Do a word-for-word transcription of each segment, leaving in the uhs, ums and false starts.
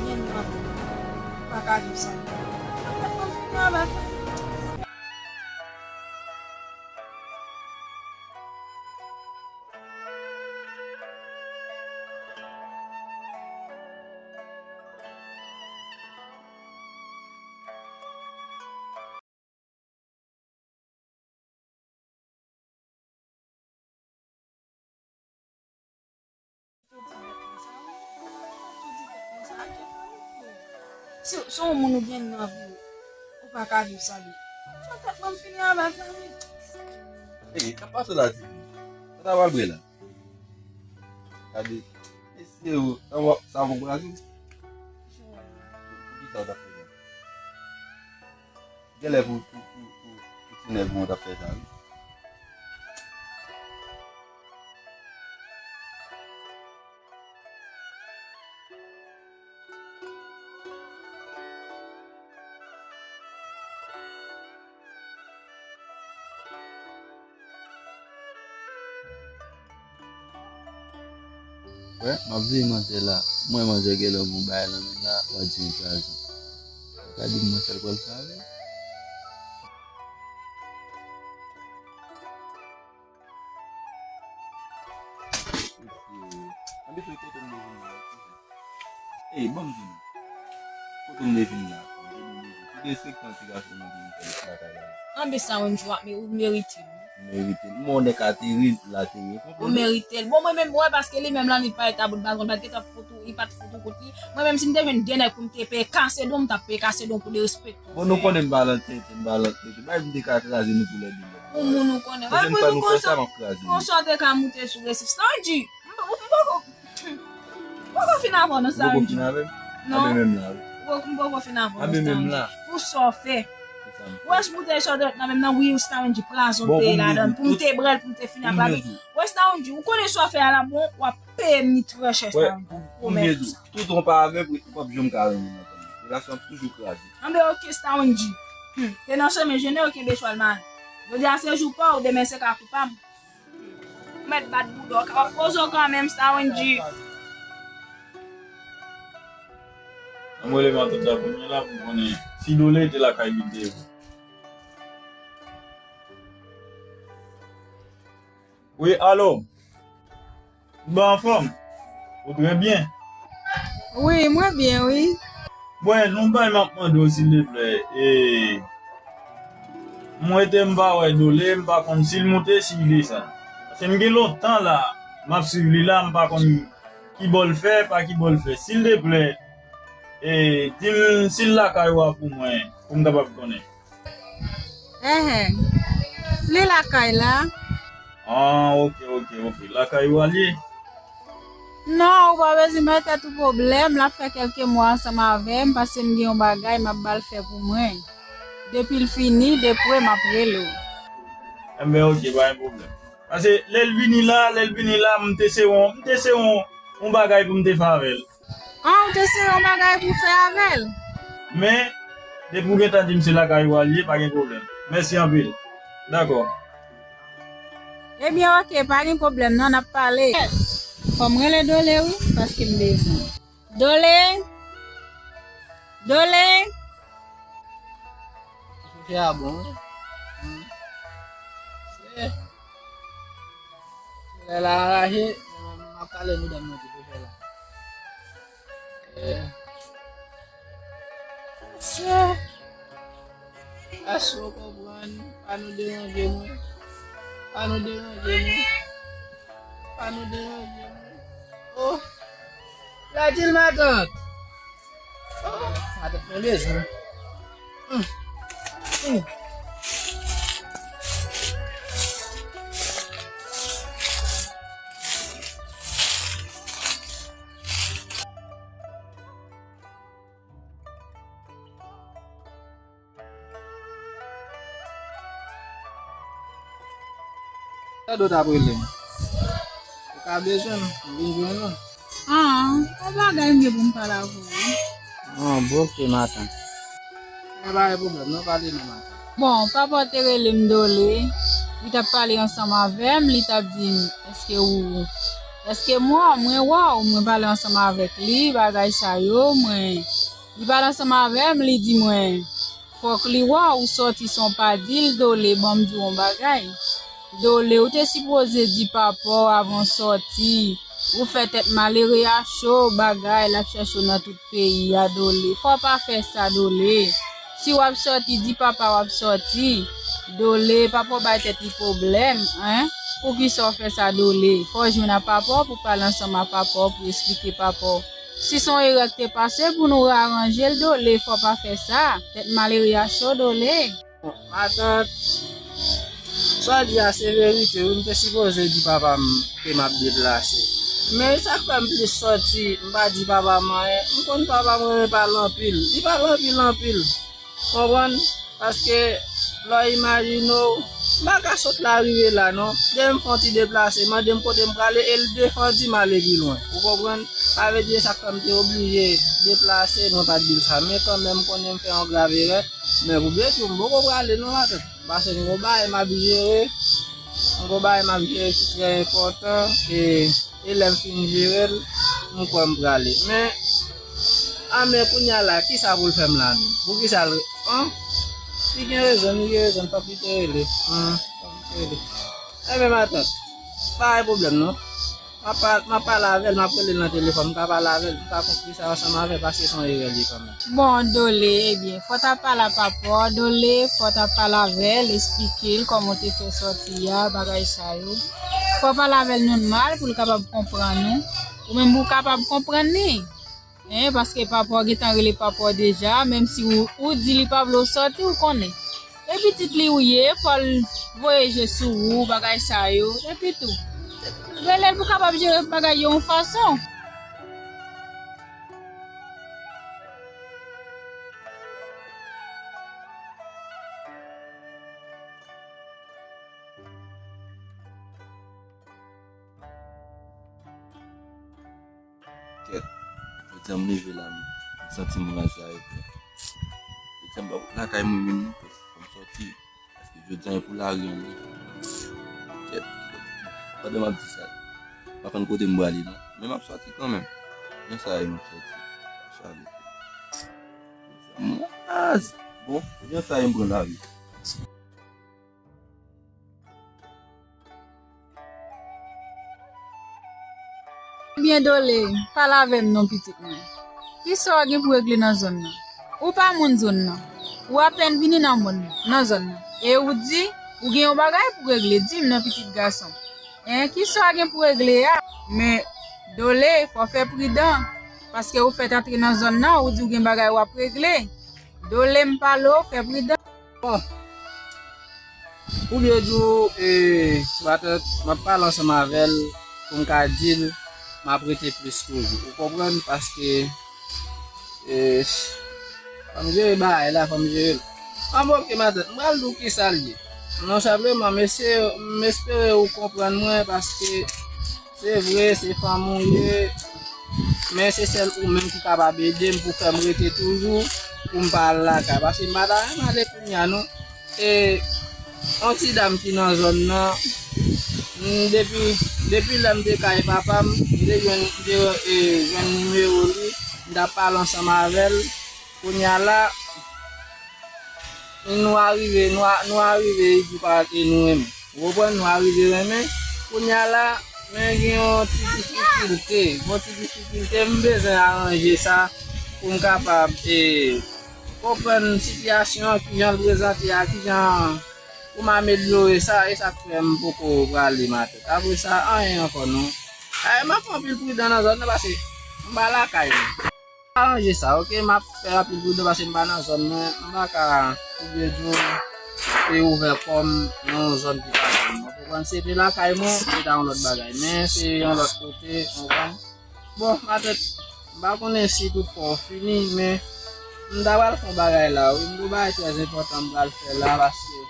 Gen lòt, ou pa ka viv san li. Sa fè m fini avèk li. Si, si yon moun ou gen nan vi w, ou pa ka viv san li. Sa tèt mwen fini avèk li. Ey, sa pase la, ti fi? Sa ta pral bre la? Gade, mesye, w, sa w, sa w konprann? Poukisa w t ap fè sa? Genlè pou, pou, pou, pou, pou ti nèg mwen t ap fè sa, wi. Wè, m ap veye manzè la. M wè manzè genlè gon bagay nan men l la, w a di yon kraze. Ou ka di m mwen sa l pral fè avè l? Anbe kote m leve m la? Ey, ban m di nou. Kote m leve m la? Ki derespektan ti gason mwen ki vin fè lakay la. Anbe sa, Wendy, w ap me-, ou merite l. Ou merite l. Mwen, nèg ateri, l ateri. Ou merite l. Bon, mwen menm, wè, paske li menm, lannwit, pa eta bout baton, l pa t gentan fout ou, li pa t fout ou kout li. Mwen menm, si m te jwenn de nèg pou m te peye kase don, m t ap peye kase don pou derespekte w. Bon, nou konnen m pa lan tete, m pa lan tete. Bay m te ka kraze nou toulède. Pou moun ou konnen. Pwochèn fwa nou fè sa, m ap kraze nou. Konsa w te ka moute sou resif. Sa w di? M, m, m poko, m poko fin avè w, non, sa w di. Ou poko fin avè m? Non. Anben menm la, wi. Ou poko, m poko fin avè w, non, sa w di. Pou sa w fè. Wè, si m te sòti nan menm nan, wi, sa w di, prazon m te ye ladan l. Pou m te pran l, pou m te fini ak lavi. Wè, sa w di, ou konnen sa w fè a la, bon, w ap peye m li trè chè, sa w di. Pou m di, tout ou pa avè m, ou p ap janm ka renmen m ankò. Relasyon ap toujou kraze. Anben, oke, sa w di. Hmm. Te nan semen jene, oke, bechwal mal. Jodi a se jou pa w, demen se ka kou pa m. Ou mèt bat bouda w, w ap poze w kanmenm, sa Wendy. Ann rele matant la premye la pou m konnen si Dole te lakay li te ye. Wi, alo. Ou anfòm? Ou trè byen? Wi, mwen byen, wi. Bon, yon bagay m ap mande w, silteplè. E, mwen te m pa wè Dole, m pa konn si l moute, si l desann. Paske m gen lontan la, m ap swiv li la, m pa konn ki bò l fè, pa ki bò l fè. Silteplè, e, di m si l lakay ou a pou mwen, pou m kapab konnen. Enhen. Li lakay la. Ah, oke, oke, oke. Lakay ou a l ye? Non, ou pa bezwen bay tèt ou pwoblèm. L ap fè kèlke mwa ansanm avè m, paske m gen yon bagay m ap ba l fè pou mwen. Depi l fini, depre, m ap rele w. Enben, oke, pa gen pwoblèm. Paske lè l vini la, lè l vini la, m te se yon, m te se yon, yon bagay pou m te fè avè l. Ah, ou te sere yon bagay pou fè avè l? Men, depi w gentan di m se lakay ou a l ye, pa gen pwoblèm. Mèsi anpil. Dakò. Ebyen, oke, pa gen pwoblèm, non, n ap pale. Fò m rele Dole, wi, paske m bezwen. Dole! Dole! Chè a bon, wi. Hmm. Chè. Solèy la raje, m ap kale medam nan tou chè la. Eh. Chè. Èske w konprann? Pa nou deranje mwen. Pa nou deranje mwen. Pa nou deranje mwen. Oh. Ladi l matant. Oh, matant mwen bezwen. Hum. Hum. Tande w t ap rele m. Ou ka bezwen m, m vin jwenn ou. Ah, yon bagay m gen pou m pale avè w, wi. Ah, bon, oke, matant. Gen pa gen pwoblèm, non, pale non, matant. Bon, papa w te rele m Dole, li t ap pale ansanm avè m, li t ap di m, èske ou, Èske mwen, mwen wè w, mwen pale ansanm avèk li, bagay sa yo, mwen, li pale ansanm avè m, li di mwen, fòk li wè w, ou sòti san w pa di l, Dole, ban m di w yon bagay. Dole, ou te sipoze di papa w avan w sòti, ou fè tèt malere a cho, bagay, l ap chèche w nan tout peyi a, Dole. Fò w pa fè sa, Dole. Si w ap sòti, di papa w ap sòti. Dole, papa w bay tèt li pwoblèm, en? Poukisa w fè sa, Dole? Fò w jwenn ak papa w pou w pale ansanm ak papa w, pou w esplike papa w. Si se yon erè ki te pase, pou nou reyaranje l, Dole, fò w pa fè sa. Tèt malere a cho, Dole. Bon, matant, sa w di a se verite, wi, m te sipoze di papa m ke m ap deplase. Men sa k fè m plis sòti, m pa di papa m anyen. M konn papa m renmen pale anpil. Li pale anpil, anpil. Konprann? Paske, lè w imajine w, m pa ka sot la rive la, non. Depi m fè yon ti deplase, mande m kote m prale, e l devan di m ale pi lwen. Ou konprann? Sa vle di, sa k fè m te oblije deplase, mwen pa t di l sa. Men kanmenm, m konnen m fè yon grav erè. Men pou byen di w, m poko prale non, matant. Paske m gon bagay m ap jere. M gon bagay m ap jere ki trè enpòtan. E, e lè m fin jere l, m kwè m prale. Men, a, men kounye a la, kisa pou l fè m la menm? Poukisa l, an? Li gen rezon, li gen rezon, fòk li te rele. An, fòk li te rele. Enben, matant, pa gen pwoblèm non. M ap pa-, m ap pale avè l, m ap rele l nan telefòn, m ka pale avè l, m ka konkli sa ansanm avè l, paske se yon erè li kanmenm. Bon, Dole, ebyen, fò w ta pale a papa w, Dole, fò w ta pale avè l, esplike l kòman w te fè sòti a, bagay sa yo. Fò w pale avè l nòmal pou l kapab konprann ou. Ou menm pou w kapab konprann li. En, paske papa w gentan rele papa w deja, menm si ou, ou di li pa vle w sòti, ou konnen. E pitit li ou ye, fò l voye je sou ou, bagay sa yo. Epi tou, rele l pou kapab jere bagay yo yon fason. Kèt, jodi a m leve la, m santi m raze avèk mwen. Jodi a m pa lakay mwen menm non, fò m sòti. Paske jodi a e pou lari an m ye. Kèt, pandan m ap di sa, m pa konn kote m prale non. Men m ap sòti kanmenm. Jan sa ye m ap sòti. Chale. Jodi a m raze. Bon, jan sa ye m pran lari. Ebyen, Dole, pale avè m non, pitit mwen. Kisa w gen pou regle nan zòn nan? Ou pa moun zòn nan. Ou apèn vini nan moun nan, nan zòn nan. E ou di, ou gen yon bagay pou regle, di m non, pitit gason. En, kisa w gen pou regle a? Men, Dole, fò w fè pridan. Paske ou fèk antre nan zòn nan, ou di w gen bagay w ap regle. Dole, m pale w, fè pridan. Bon. Pou byen di w, e, matant, m ap pale ansanm avè l pou m ka di l m ap rete plis toujou. Ou konprann? Paske, e, fò m jere bagay la, fò m jere l. An bon, oke, matant, m pral di w kisa l ye. Non, senpleman, m eseye, m espere ou konprann mwen, paske se vre, se fanmi w ye, men se sèl ou menm ki kapab ede m pou fè m rete toujou, pou m pa al lakay. Paske m pa ta renmen ale kounye a, non. E, yon ti dam ki nan zòn nan, m, depi, depi lè m te kay papa m, m te jwenn, m te, e, jwenn nimewo li, m t ap pale ansanm avè l. Kounye a la, nou arive, nou a-, nou arive, e di pa, e nou renmen. Ou konprann? Nou arive renmen. Kounye a la, men gen yon ti difikilte, yon ti difikilte, m bezwen aranje sa pou m kapab, e, konprann sitiyasyon an, kijan l prezante a, kijan pou m amelyore sa, e sa k fè m poko prale matant. Apre sa, anyen ankò non. Ay, m ap fè anpil pridan nan zòn nan, paske m pa lakay mwen. Aranje sa, oke? M ap fè anpil pridan paske m pa nan zòn mwen. M pa ka, pou byen di w, e ouvè kò m nan yon zòn ki pa zòn mwen. Ou konprann? Si se te lakay mwen, se ta yon lòt bagay. Men se yon lòt kote, ou konprann? Bon, matant, m pa konnen si tout fwa w fini, men m ta pral fè yon bagay la, wi. M gon bagay trè enpòtan m pral fè la, paske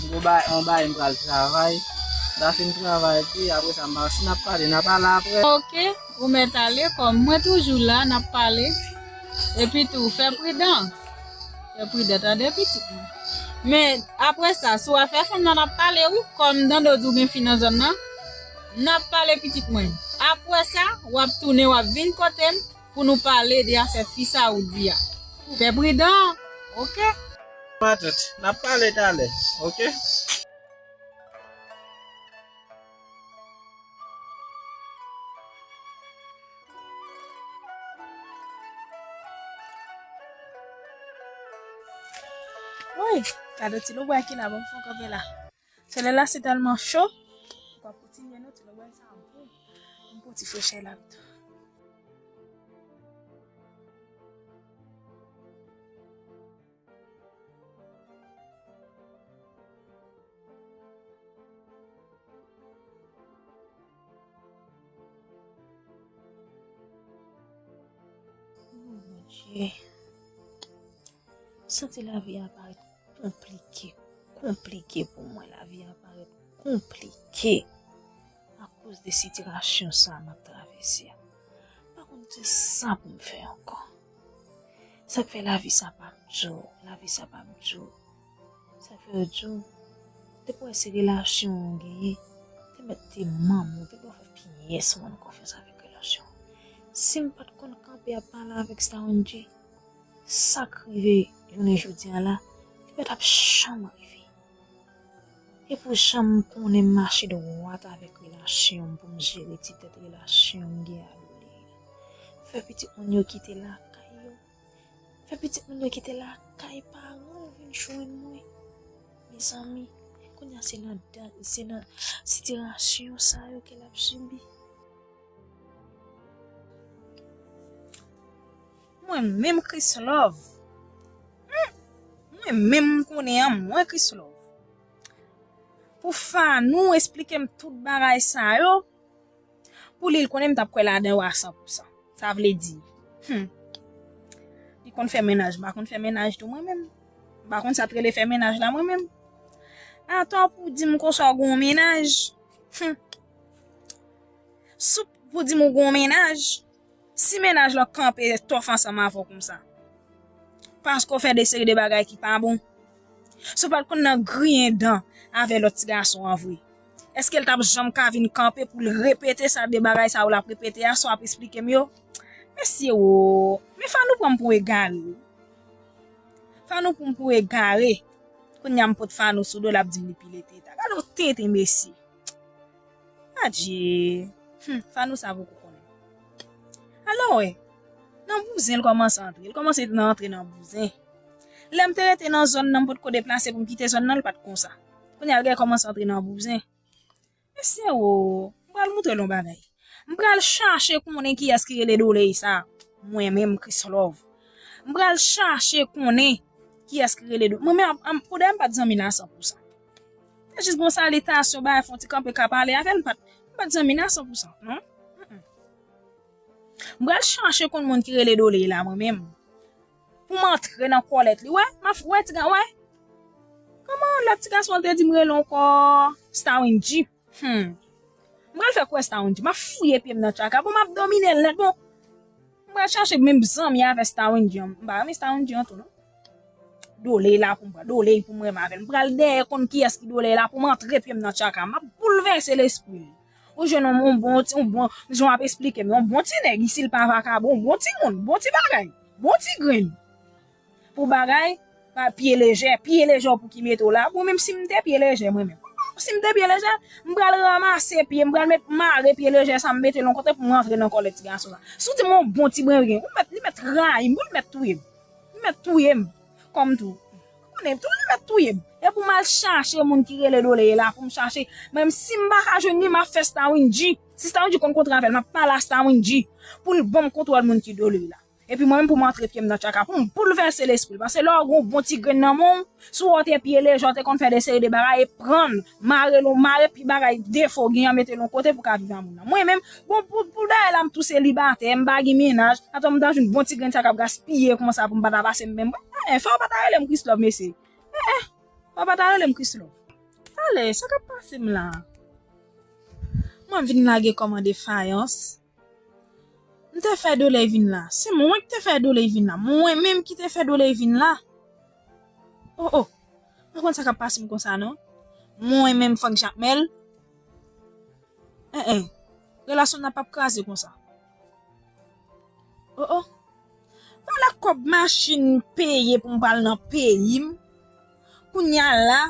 m gon bagay, yon bagay m pral travay. M ta fin travay, epi apre sa, m pa, si n ap pale, n a pale apre. Oke, ou mèt ale, kòm mwen toujou la, n ap pale. Epi tou, fè pridan. Fè pridan, tande, pitit mwen. Men, apre sa, si w ap fè fanm nan, n ap pale, wi. Kòm m tande w di w gen fi nan zòn nan, n ap pale, pitit mwen. Apre sa, w ap tounen, w ap vin kote m pou nou pale de afè fi sa ou di a. Fè pridan, oke? Matant, n ap pale talè, oke? Woy, gade ti loubway ki la, ban m fè yon kanpe la. Solèy la se tèlman cho. Ou ka kontinye non, ti loubway sa bon. M pran ti frechè la tou. Oh, Bondye. M santi lavi a parèt konplike, konplike pou mwen. Lavi a parèt konplike akoz de sitiyasyon sa a m ap travèse a. M pa konn kisa pou m fè ankò. Sa k fè lavi sa pa m dou, lavi sa pa m dou. Sa k fè yo di w, depi w wè se relasyon w genyen, te mèt te manman w, te dwe fè pyès moun konfyans avèk relasyon w. Si m pa t konn kanpe ap pale avèk Starwinji, sa k rive jounen jodi a la, li pa t ap janm rive. E pou jan m konnen m mache dwat avèk relasyon m pou m jere ti tèt relasyon m gen a Loley la. Fè pitit moun yo kite lakay yo. Fè pitit moun yo kite lakay paran yo vin jwenn mwen. Mezanmi, kounye a se nan dan, se nan sitiyasyon sa yo ke l ap sibi. Mwen menm Chrislove. Hmm. Mwen menm m konnen an mwen Chrislove. Pou Fanou esplike m tout bagay sa yo, pou li l konnen m t ap kwè ladan yo a san pou san. Sa vle di, hmm, li konn fè mennaj, m pa konn fè mennaj tou mwen menm. M pa konn sa t rele fè mennaj la mwen menm. Atò pou di m konsa w gon mennaj. Hmm. Sou pou di m ou gon mennaj. Si mennaj lan kanpe tòf ansanm avè w konsa, paske w fè de seri de bagay ki pa bon, si w pa t konn nan griyen dan avè lòt ti gason an vre, èske l t ap janm ka vin kanpe pou l repete sa, de bagay sa yo l ap repete a, sa w ap esplike m yo? Mesye wo, men Fanou pran m pou egare. Fanou pran m pou egare. Kounye a m pot Fanou sou do, l ap di m li pile teta. Gade yon tenten mesye. Adje. Hmm, Fanou sa poko konnen. Alò, wè. Nan bouzen, l kòmanse antre. L kòmanse nan antre nan bouzen. Lè m te rete nan zòn nan, m potko deplase pou m kite zòn nan, l pa t konsa. Kounye a, l gen kòmanse antre nan bouzen. Mesye wo, m pral moutre l yon bagay. M pral chache konnen kiyès ki rele Doley sa. Mwen menm, Chrislove. M pral chache konnen kiyès ki rele Doley. Mwen menm, pou dèyè m pa t zanmi l a san pou san. Se jis bon salitasyon, bagay, fè yon ti kanpe ka pale avè l, m pa t, m pa t zanmi l a san pou san, non. Mm-mm. M pral chache konn moun ki rele Doley la, mwen menm. Pou m antre nan kòlèt li, wè, m ap, wè, ti ga, wè. Kòman lòt ti gason an te di m rele ankò? Starwinji. Hmm. M pral fè kwè Starwinji. M ap fouye pye m nan tchaka. Bon, m ap domine l nèt. Bon, m pral chache menm zanmi avè Starwinji an. M pa renmen Starwinji an tou, non. Doley la pou m pran. Doley pou m renmen avè l. M pral dèyè konn kiyès ki Doley la pou m antre pye m nan tchaka. M ap boulvèse lespri l. Ou jwenn yon, yon bon ti, yon bon, jan w ap esplike m, yon bon ti nèg, isi l pa vakabon, yon bon timoun, bon ti bagay, bon ti grenn. Pou bagay, pa pye lejè, pye lejè w pou ki mete w la. Bon, menm si m te pye lejè, mwen menm. Si m te pye lejè, m pral ranmase pye, m pral met mare pye lejè sa, m mete l yon kote pou m rantre nan kòlèt ti gason sa. Si w di m yon bon ti brenbren, ou mèt, li mèt rayi m, bon, li mèt touye m. Li mèt touye m. Kòm tou. Ou konnen tou, li mèt touye m. E pou m al chache moun ki rele Doley la, pou m chache. Menm si m pa ka jwenn li, m ap fè Starwinji. Si Starwinji konn kontre avè l, m ap pale a Starwinji. Pou l ban m kontwòl moun ki Doley la. Epi mwen menm pou m antre pye m nan tchaka, pou m boulvèse lespri l. Paske lè w gen yon bon ti grenn nan men w, si w te pye lejè, w te konn fè de seri de bagay, e pran l, mare l, mare pi bagay defo w gen an, mete l yon kote pou w ka viv a moun nan. Mwen menm, bon, pou, pou dayè la, m tou selibatè, m pa gen mennaj, atò m ta jwenn bon ti grenn sa k ap gaspiye konsa pou m pa ta pase m menm. Eh, eh, fò w pa ta rele m Chrislove, mesye. Eh, eh, fò w pa ta rele m Chrislove. Talè, sa k ap pase m la? Mwen vin lage kòm an defayans. M te fè Doley vin la. Se mwen ki te fè Doley vin la. Mwen menm ki te fè Doley vin la. Oh, oh. Mwen konn sa k ap pase m konsa, non. Mwen menm, fòk Jakmèl. Eh, eh. Relasyon n nan p ap kraze konsa. Oh, oh. Vwala kòb machin m peye pou m pral nan peyi m. Kounye a la,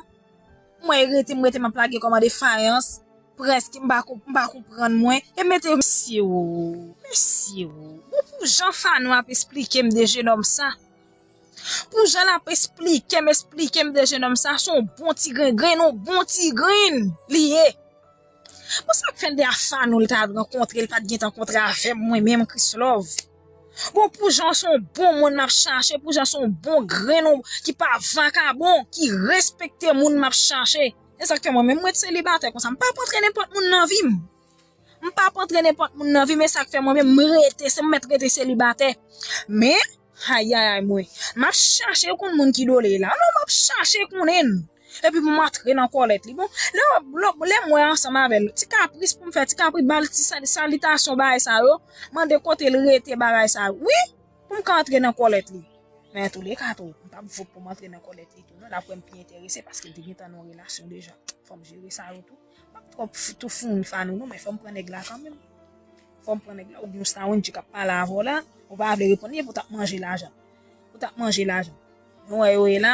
mwen rete, m rete, m ap lage kòm an defayans. Prèske m pa konp-, m pa konprann mwen. E mete, mesye o, mesye o. Bon, pou jan Fanou ap esplike m de jenòm sa. Pou jan l ap esplike m, esplike m de jenòm sa, se yon bon ti grenn, grenn, yon bon ti grenn li ye. Bon, sa k fè l de a Fanou l ta rankontre, l pa t gentan kontre avè m, mwen menm, Chrislove. Bon, pou jan se yon bon moun m ap chache, pou jan se yon bon grenn ki pa vakabon, ki respekte moun m ap chache. E sa k fè mwen menm, mwen ret selibatè konsa. M p ap antre nenpòt moun nan vi m. M p ap antre nenpòt moun nan vi m, e sa k fè mwen menm, m rete, se m mèt rete selibatè. Men, ayayay mwen, m ap chache konn moun ki dole la. Non, m ap chache konnen l. Epi pou m antre nan kòlèt li. Bon, lè, lè, lè m wè ansanm avè l, ti kapris pou m fè, ti kapris, ba l ti sali-, salitasyon, bagay sa yo, mande kote l rete, bagay sa yo. Wi, pou m ka antre nan kòlèt li. Men antouleka tou, m p ap vote pou m antre nan kòlèt li tou non, l ap wè m pi enterese paske l te gentan nan yon relasyon deja. Fò m jere sa yo tou. M p ap twòp f-, tou founi Fanou non, men fò m pran nèg la kanmenm. Fò m pran nèg la, ou gen yon Stawendji k ap pale avè w la, ou pa vle reponn li, epi w t ap manje lajan. Ou t ap manje lajan. Nou wè yo ye la,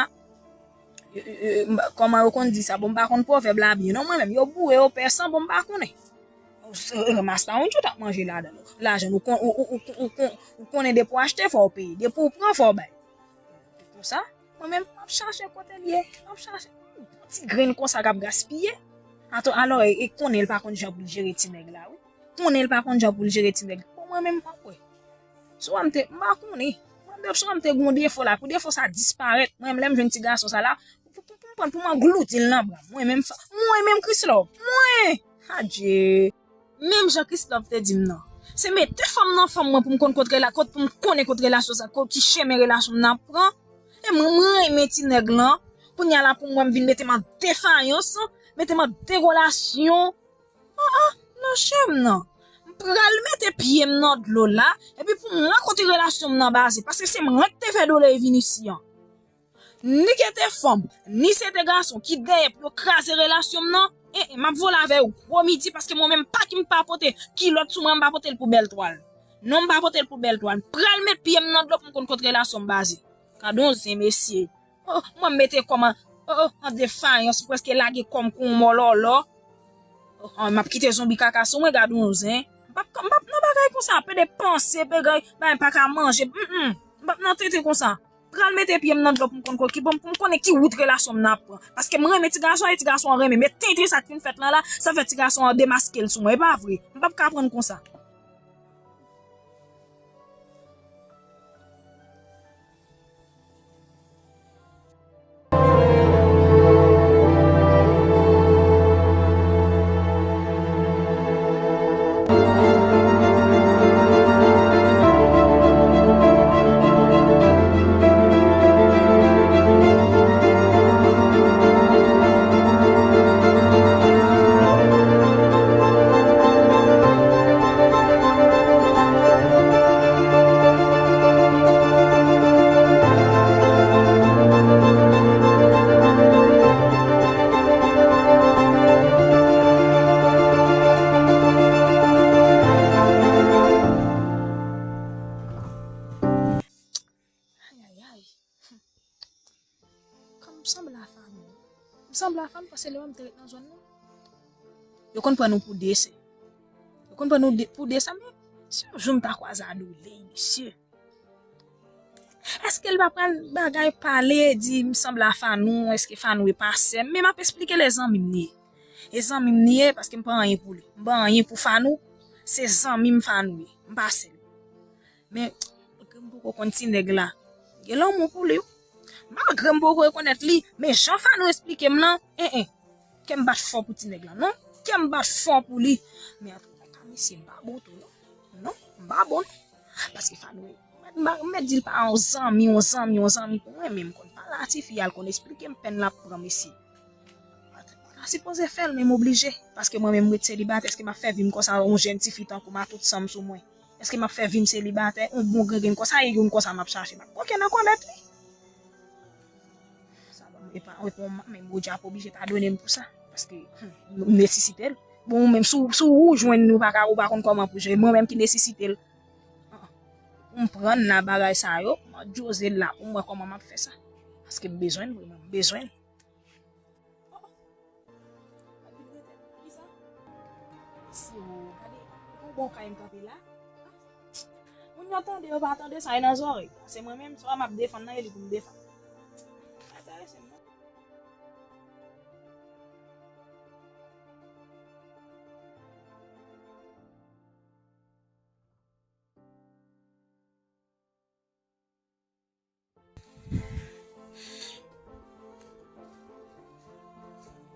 yo, yo, yo, m pa, kòman yo konn di sa, bon, m pa konn pwovèb la byen non, mwen menm, yo boure, yo pèsan, bon, m pa konnen. Masta Wendji, ou t ap manje ladan. Lajan, ou kon-, ou, ou, ou, ou, ou, ou konnen depi w achte, fò w peye. Depi w pran, fò w bay. Konsa, mwen menm, m ap chache kote l ye. M ap chache. Yon ti grenn konsa k ap gaspiye. Ato, alò, e, e konnen l pa konn jan pou l jere ti nèg la, wi. Konnen l pa konn jan pou l jere ti nèg. Bon, mwen menm, m pa kwè. Si w wè m te, m pa konnen. Mwen menm, si w wè m te gen yon defo la, pou defo sa disparèt, mwen menm, lè m jwenn ti gason sa la, pou, pou, pou, pou, pou m anglouti l nan bra m. Mwen menm, fa-, mwen menm, Chrislove. Mwen! Adje! Menm jan Chrislove te di m nan. Se mete fanm nan fanm mwen pou m konn kot rela-, kot pou m konnen kot relasyon sa, kot ki chemen relasyon m nan ap pran. E mwen, mwen renmen ti nèg lan. Kounye a la pou m wè m vin mete m an defayans, mete m an degolasyon. Ah, ah, non, chè m nan. M pral mete pye m nan dlo la, epi pou m wè kote relasyon m nan baze, paske se mwen ki te fè Dole vin isi an. Ni ke te fanm, ni se te gason ki dèyè pou yo kraze relasyon m nan, e, e, m ap vole avè yo gwo midi, paske mwen menm pa ki m pa pote kilòt sou mwen, m pa pote l pou bèl twal. Non, m pa pote l pou bèl twal. M pral met pye m nan dlo pou m konn kot relasyon m baze. Gade yon zen, mesye. Oh, mwen m mete kò m an, oh, oh, an defayans, m prèske lage kò m kou yon mòlòlò. Oh, oh, m ap kite zonbi kaka sou mwen, gade yon zen. M p ap, m p ap nan bagay konsa, pede panse, pede bagay, m pa ka manje. Mm, mm. M p ap nan tenten konsa. Pral mete pye m nan dlo pou m konn ki, pou m, pou m konnen ki wout relasyon m nan ap pran. Paske m renmen ti gason an, e ti gason an renmen m. E tenten sa k fin fèt lan la, sa fè ti gason an demaske l sou mwen. E pa vre. M p ap ka pran l konsa. Ay, ay, ay. Kòm m sanble a Fanou. M sanble a Fanou paske lè m te ret nan zòn nan, yo konn pran nou pou de sè. Yo konn pran nou de, pou de sè, men si yon jou m ta kwaze a Dole, mesye. Èske l pa pral bagay pale, di m sanble a Fanou, èske Fanou e pa sè m? Men m ap esplike l e zanmi m li ye. E zanmi m li ye, paske m pa anyen pou li. M pa anyen pou Fanou, se zanmi m Fanou ye. M pa sè l. Men, malgre m poko konn ti nèg la, gen lanmou pou li, wi. Malgre m poko rekonèt li, men jan Fanou esplike m lan, en, en. Kè m bat fò pou ti nèg la, non. Kè m bat fò pou li. Men antoulèka, mesye, m pa bon tou, non. Non, m pa bon, non. Paske Fanou, m mèt, m mèt di l pa yon zanmi, yon zanmi, yon zanmi pou mwen, men m konn pale a tifi a, l konn esplike m pèn l ap pran, mesye. Pa ta sipoze fè l, men m oblije. Paske mwen menm, m ret selibatè, èske m ap fè vi m konsa, yon jèn tifi tankou m a tout san m sou mwen? Èske m ap fè vi m selibatè, yon bon grenn konsa, e youn konsa m ap chache? M ap koke nan kòlèt li. Sa ban m, e pa, e pa yon manman, men Bondye ap oblije padone m pou sa. Paske, hmm, m nesesite l. Bon, ou menm, si w, si w jwenn li, ou pa ka, ou pa konn kòman pou jere. Mwen menm ki nesesite l. Pou m pran nan bagay sa yo, m ap dyoze l la pou m wè kòman m ap fè sa. Paske m bezwen l, vre, mwen, m bezwen l. Oh, oh. Gade, gade, gade, gade sa. Si w gade, yon bon kay m kanpe la. Moun yo tande, yo pa tande, sa e nan zòrèy. Se mwen menm, swa m ap defann nan, e li pou m defann. Pa enterese m, non.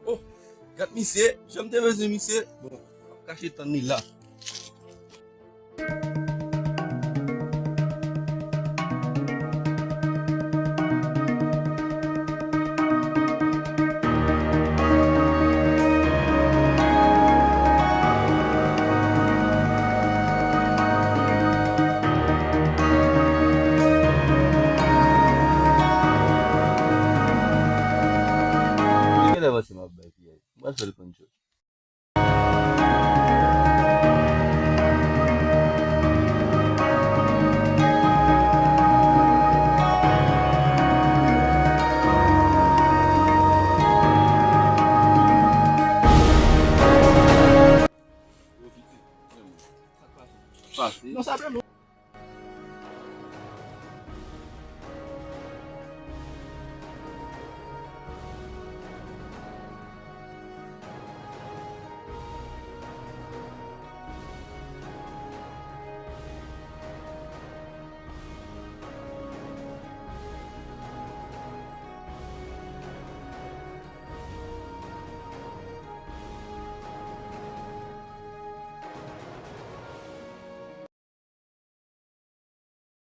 Oh, gad misye, jan m te bezwen misye. Bon, m ap kache tann li la. Li genlè panse m ap bay piyay. M pral fè l konn cho.